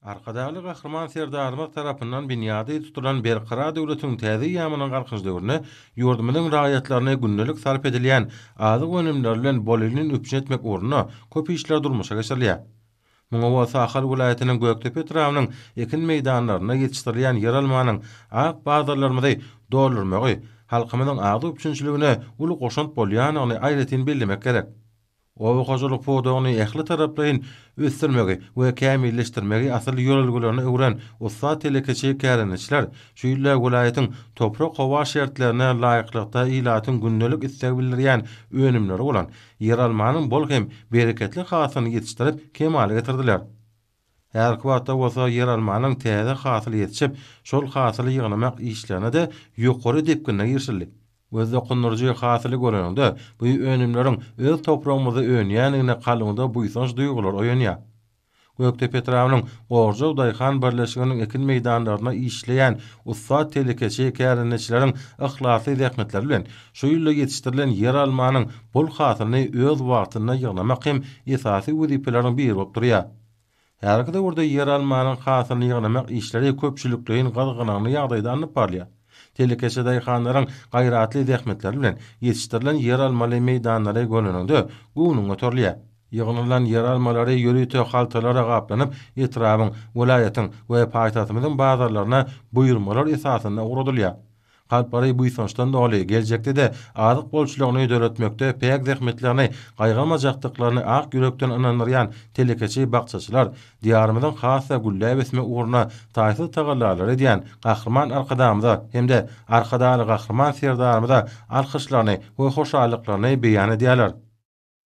Arkadagly Gahryman Serdarymyz tarapyndan binýady tutulan Berkarar döwletiň täze eýýamynyň Galkynyş döwründe ýurdumyzyň raýatlaryny gündelik sarp edilýän azyk önümleri bilen bolelin üpjün etmek ugrunda köp işler durmuşa geçirilýär. Muňa bolsa Ahal welaýatynyň Gökdepe etrabynyň ekin meýdanlarynda ýetişdirilýän ýeralmanyň ak bazarlarymyzy doldurmagy halkymyzyň azyk üpjünçiligine uly goşant bolýandygyny aýratyn bellemek gerek. Oba hojalyk pudagyny ähli taraplaýyn ösdürmegi we kämilleşdirmegi asyl ýörelgelerine öwren ussat telekeçi kärendeçiler şu ýylda welaýatyň toprak-howa şertlerine laýyklykda ilatyň gündelik isleg bildirýän önümleri bolan ýeralmanyň bol hem bereketli hasylyny ýetişdirip kemala getirdiler. Häzirki wagtda bolsa ýeralmanyň täze hasyly ýetişip, şol hasyly ýygnamak işlerine-de ýokary depginde girişildi. Göz dokundyryjy hasyly göreniňde, bu önümleriň öz topragymyzda önýändigine kalbyňda buýsanç duýgulary oýanýar. Gökdepe etrabynyň Gorjaw daýhan birleşiginiň ekin meýdanlarynda işleýän ussat telekeçi kärendeçileriň yhlasly zähmetleri bilen şu ýylda ýetişdirilen ýeralmanyň bol hasylyny öz wagtynda ýygnamak hem esasy wezipeleriň biri bolup durýar. Häzirki döwürde ýeralmanyň hasylyny ýygnamak işleri köpçülikleýin gyzgalaňly ýagdaýda alnyp barylýar. Telekeçi daýhanlaryň gaýratly zähmetleri bilen ýetişdirilen ýeralmaly meýdanlary göreniňde göwnüň göterilýär. Ýygnalan ýeralmalary ýörite haltalara gaplanyp, etrabyň, welaýatyň we paýtagtymyzyň bazarlaryna buýurmalar esasynda ugradylýar. Kalplary buýsançdan doly, geljekde-de azyk bolçulygyny döretmekde päk zähmetlerini gaýgyrmajakdyklaryny ak ýürekden ynandyrýan telekeçi bakjaçylar Diýarymyzyň has-da gülläp ösmegi ugrunda taýsyz tagallalary edýän Gahryman Arkadagymyza hem-de Arkadagly Gahryman Serdarymyza alkyşlaryny we hoşallyklaryny beýan edýärler.